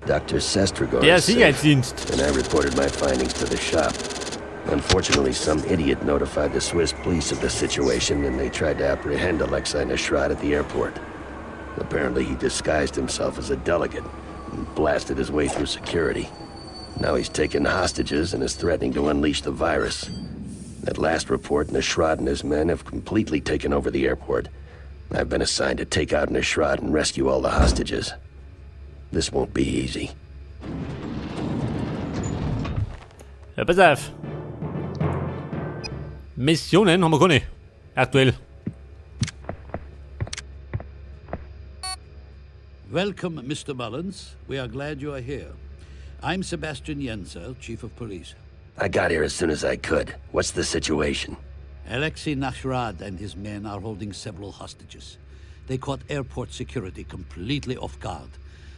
Dr. Sestragor Der is safe, Sicherheitsdienst. and I reported my findings to the shop. Unfortunately, some idiot notified the Swiss police of the situation, and they tried to apprehend Alexei Nashrad at the airport. Apparently, he disguised himself as a delegate and blasted his way through security. Now he's taken hostages and is threatening to unleash the virus. At last report, Nashrad and his men have completely taken over the airport. I've been assigned to take out Nashrad and rescue all the hostages. This won't be easy. Ja, pass auf. Missionen haben wir keine. Aktuell. Welcome, Mr. Mullins. We are glad you are here. I'm Sebastian Yenser, Chief of Police. I got here as soon as I could. What's the situation? Alexei Nashrad and his men are holding several hostages. They caught airport security completely off guard.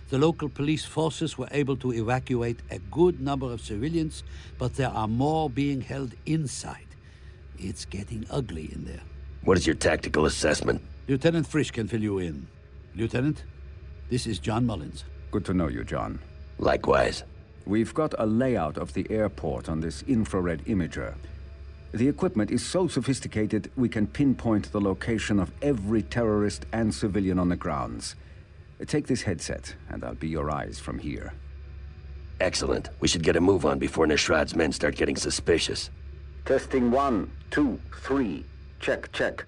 The local police forces were able to evacuate a good number of civilians, but there are more being held inside. It's getting ugly in there. What is your tactical assessment? Lieutenant Frisch can fill you in. Lieutenant, this is John Mullins. Good to know you, John. Likewise. We've got a layout of the airport on this infrared imager. The equipment is so sophisticated we can pinpoint the location of every terrorist and civilian on the grounds. Take this headset, and I'll be your eyes from here. Excellent. We should get a move on before Nishrad's men start getting suspicious. Testing 1, 2, 3. Check, check.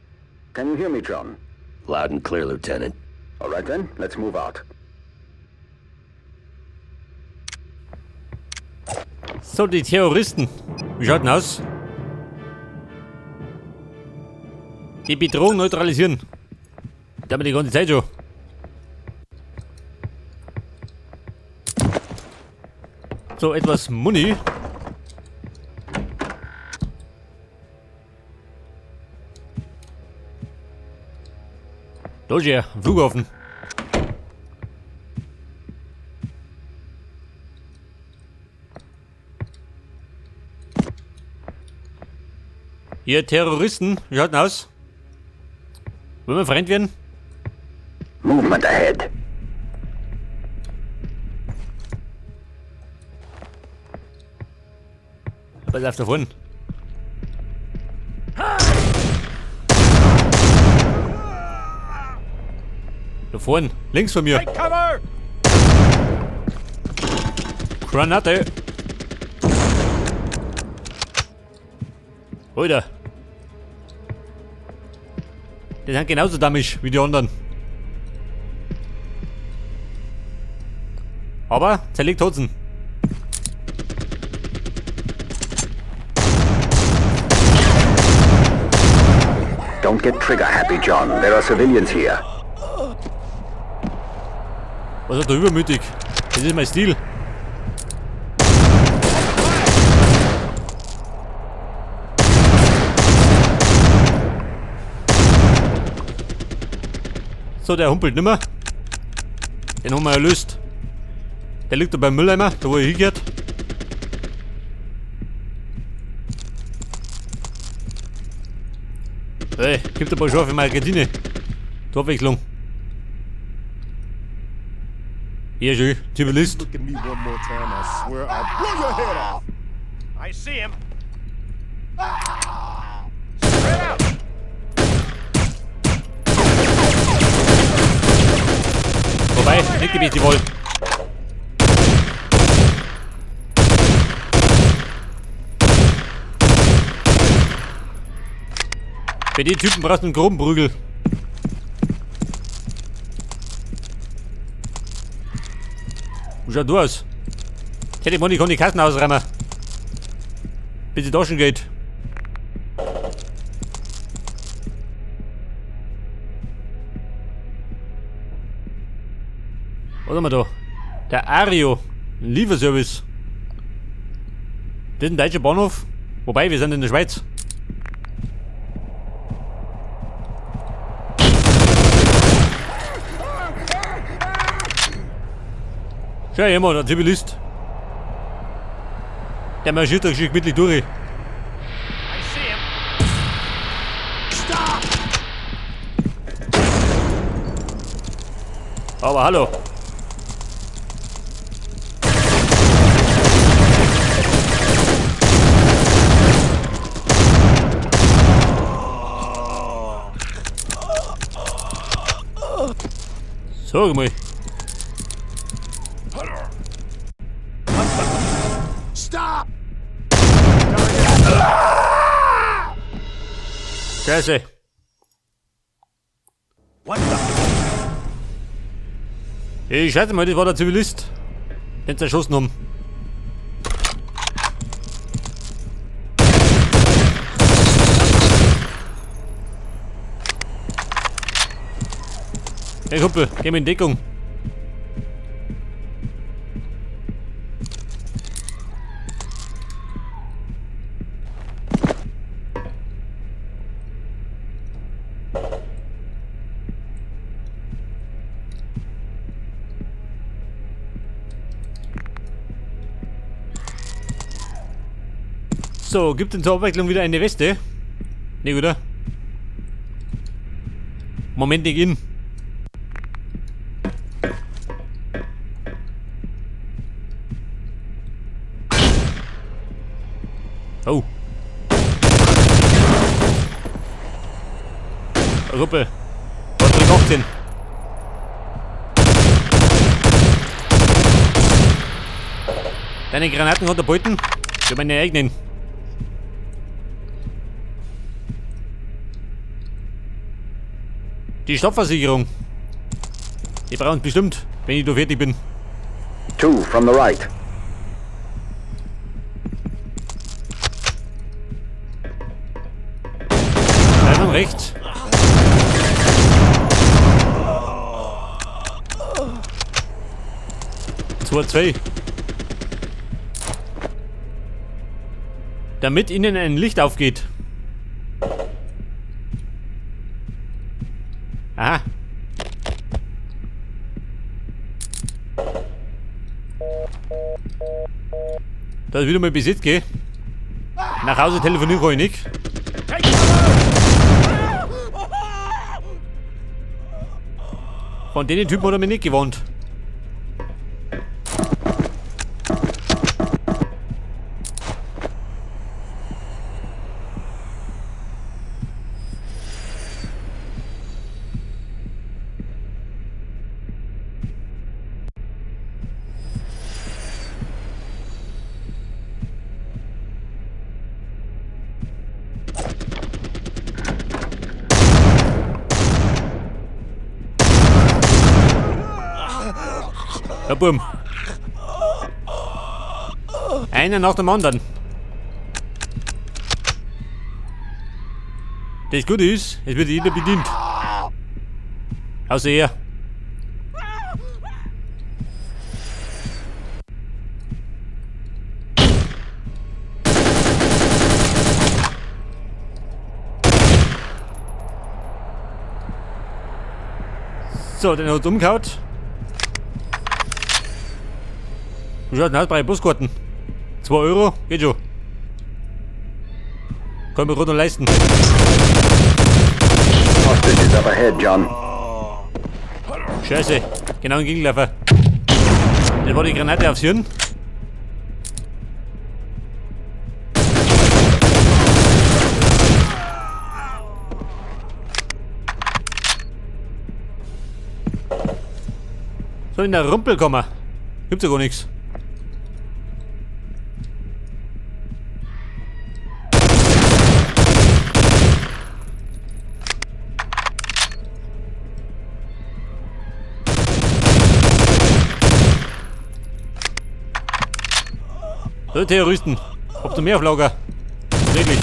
Can you hear me, John? Loud and clear, Lieutenant. All right then, let's move out. So, die Terroristen. Wie schaut denn aus? Die Bedrohung neutralisieren. Da haben wir die ganze Zeit schon. So, etwas Muni. Da ist er, am Flughafen. Hier, Terroristen. Wie schaut denn aus? Wollen wir Freund werden? Movement ahead. Pass auf da vorne. Da vorne, links von mir. Cover! Granate. Alter. Die sind genauso dämlich wie die anderen. Aber zerlegt Hotzen. Don't get trigger happy, John. There are civilians here. Was hat der übermütig? Das ist mein Stil. So, der humpelt nimmer. Den haben wir erlöst. Der liegt da beim Mülleimer, da wo er hingehört. Hey, gibt ein paar scharfe Magazine. Zur Abwechslung. Hier schön, Zivilist. Look at me one more time, I swear I'll blow your head off! I see him. Spread out! Vorbei, nicht die Beste wohl. Bei den Typen brauchst du einen groben Prügel. Wie schaut du aus? Telefon, ich kann die Kassen ausräumen. Bis die Taschen geht. Was haben wir da? Der Ario. Lieferservice. Das ist ein deutscher Bahnhof. Wobei, wir sind in der Schweiz. Schau her, der Zivilist. Der marschiert da schon gemütlich durch. I see him. Stop! Aber hallo. Sag mal. Stop! Scheiße. What the? Ich schätze mal, das war der Zivilist, den sie erschossen haben. Hey Kumpel, geh mir in Deckung. So, gibt denn zur Abwechslung wieder eine Weste? Ne, oder? Moment, ich in. Oh. Ruppe. Patrick 18. Deine Granaten runterbeuten? Für meine eigenen. Die Stoffversicherung. Die brauchen bestimmt, wenn ich da fertig bin. 2 from the right. 2 von rechts. 2, 2. Damit ihnen ein Licht aufgeht. Aha. Da ist wieder mal besetzt, gell? Nach Hause telefonieren kann ich nicht. Von denen Typen hat er mich nicht gewarnt. Ja, Bumm. Einer nach dem anderen. Das Gute ist, es wird jeder bedient. Außer er. So, den hat's umgehauen. Wie schaut denn aus bei Buskarten? 2 Euro? Geht schon. Können wir gerade noch leisten. Hostages up ahead, John. Scheiße, genau ein Gegenläufer. Das war die Granate aufs Hirn. So, in der Rumpelkammer. Gibt's ja gar nichts. So, Terroristen. Habt ihr mehr auf Lager? Wirklich.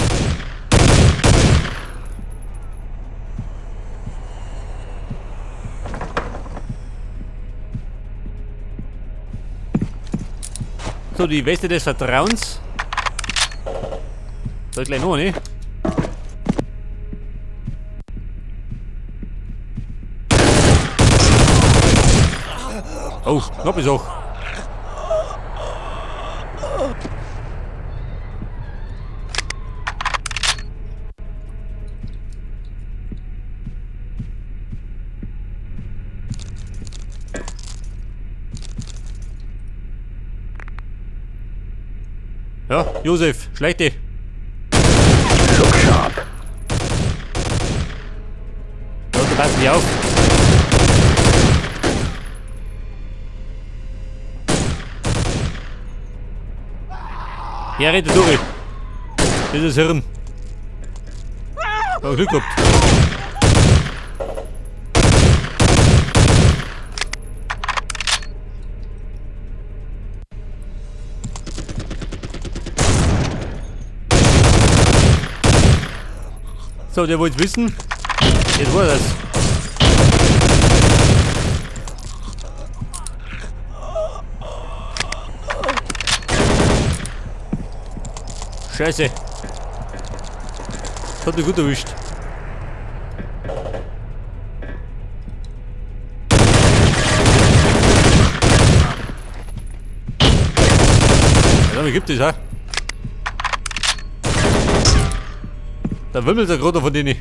So, die Weste des Vertrauens. Soll ich gleich noch, ne? Oh, knapp ist auch. Ja, Josef, schleich dich. Look sharp. Ja, du passt nicht auf. Ja, rede durch. Das ist Hirn. Oh, Glück gehabt. So, der wollte wissen. Jetzt war das. Scheiße. Das hat mich gut erwischt. Ja, wie gibt es, hä? Da wimmelt der gerade von denen.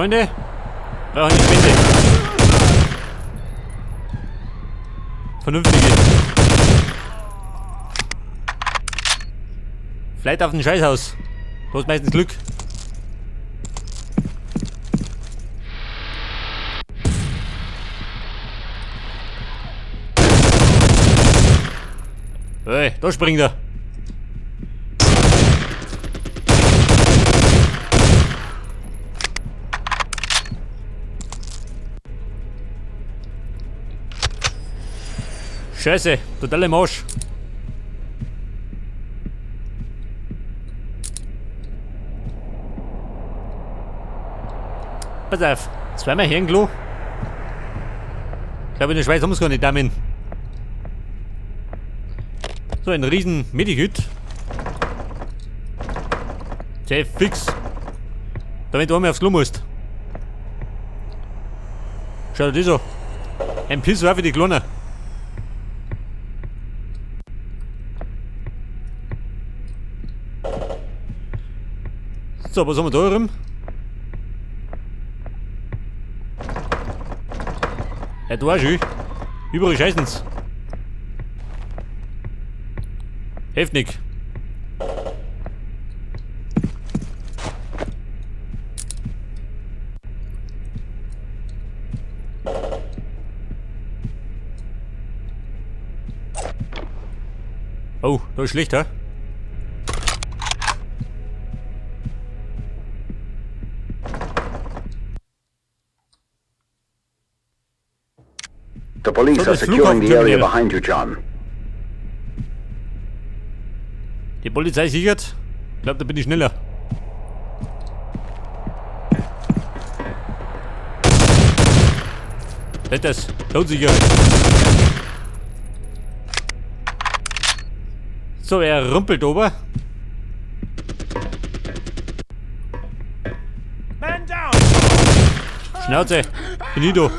Freunde, brauchen eine Spende. Vernünftige. Vielleicht auf dem Scheißhaus. Du hast meistens Glück. Hey, da springt er. Scheiße, total im Arsch. Pass auf, zweimal Herrenklo. Ich glaube, in der Schweiz haben wir es gar nicht, Damen. So, ein riesen Medihüt. Sehr fix. Damit du einmal aufs Klo musst. Schau dir das an. Ein Pissoir für die Kleinen. So, was haben wir da rum? Ja, da ist schön. Überall scheißen's. Hilft nicht. Oh, da ist schlecht, hä? The police So, are das securing the area Flughafenterminal. behind you, John. Die Polizei sichert. Ich glaube, da bin ich schneller. Das lohnt sich ja. So, er rumpelt ober. Man down! Schnauze. Finito.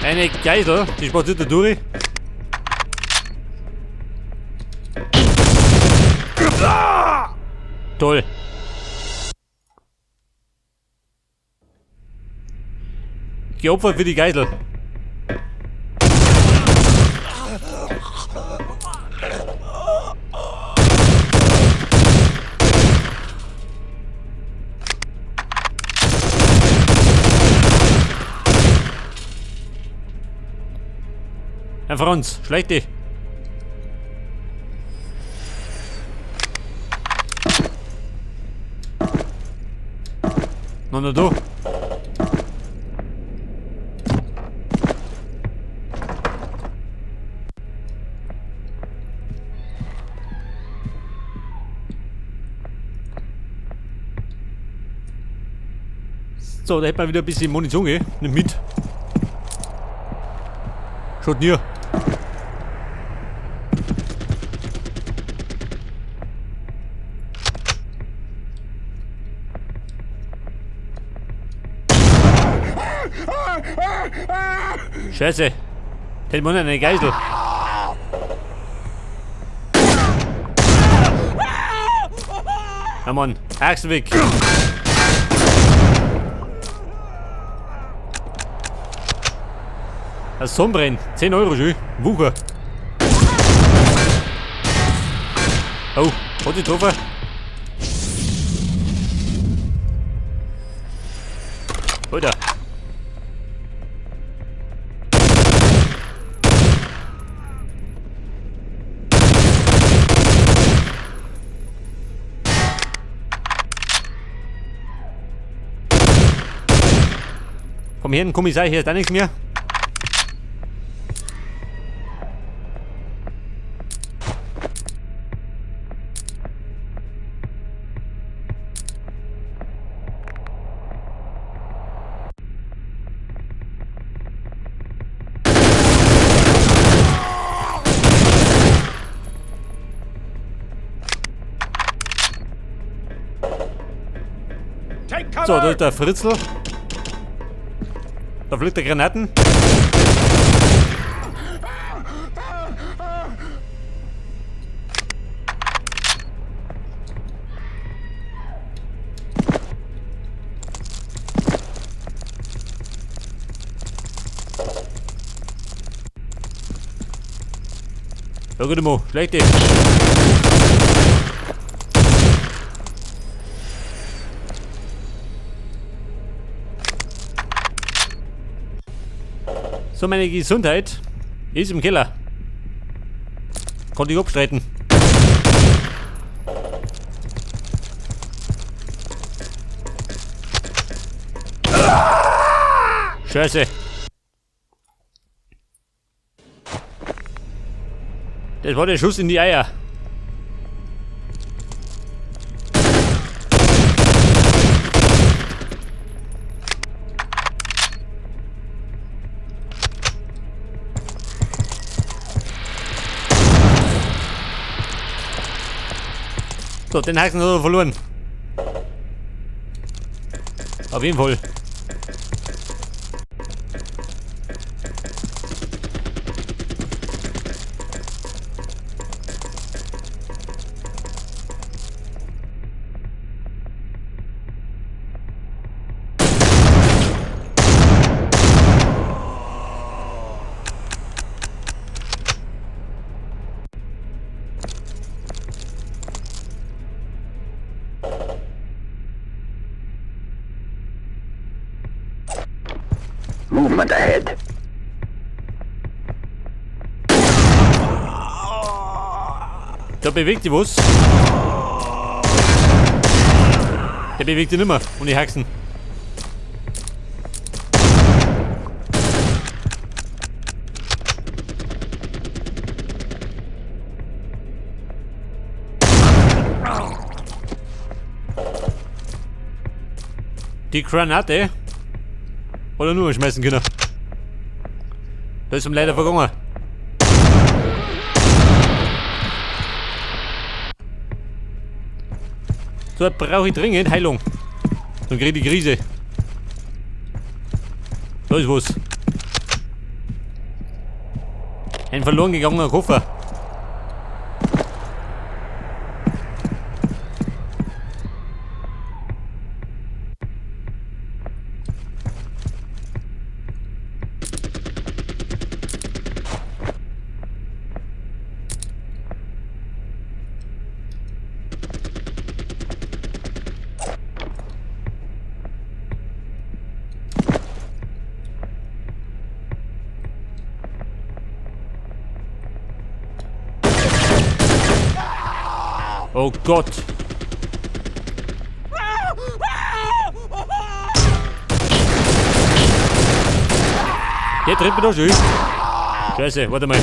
Eine Geisel, die spaziert da durch. Toll. Geopfert für die Geisel. Herr Franz, schleich dich. Na, na du. So, da hätten wir wieder ein bisschen Munition, gell? Nimm mit. Schaut nie. Scheiße. Hätte man eine Geisel. Ja Mann, Achse weg. Das Sonnenbrennen, 10 Euro schön. Wucher. Oh, hat sich getroffen. Alter. Vom Herrn Kommissar, hier ist auch nichts mehr. So, da ist der Fritzl. Da fliegt der Granaten. Ja, gut, Mo. Schlechte. So, meine Gesundheit ist im Keller. Konnte ich abstreiten. Scheiße. Das war der Schuss in die Eier. So, den Haxen hat er verloren. Auf jeden Fall. Movement ahead. Da bewegt sich was. Der bewegt sich nimmer ohne Haxen. Die Granate. Oder nur schmeißen können. Da ist ihm leider vergangen. So, brauche ich dringend Heilung. Dann krieg ich die Krise. Da ist was. Ein verloren gegangener Koffer. Oh Gott. Der tritt mir doch schon. Scheiße, warte mal.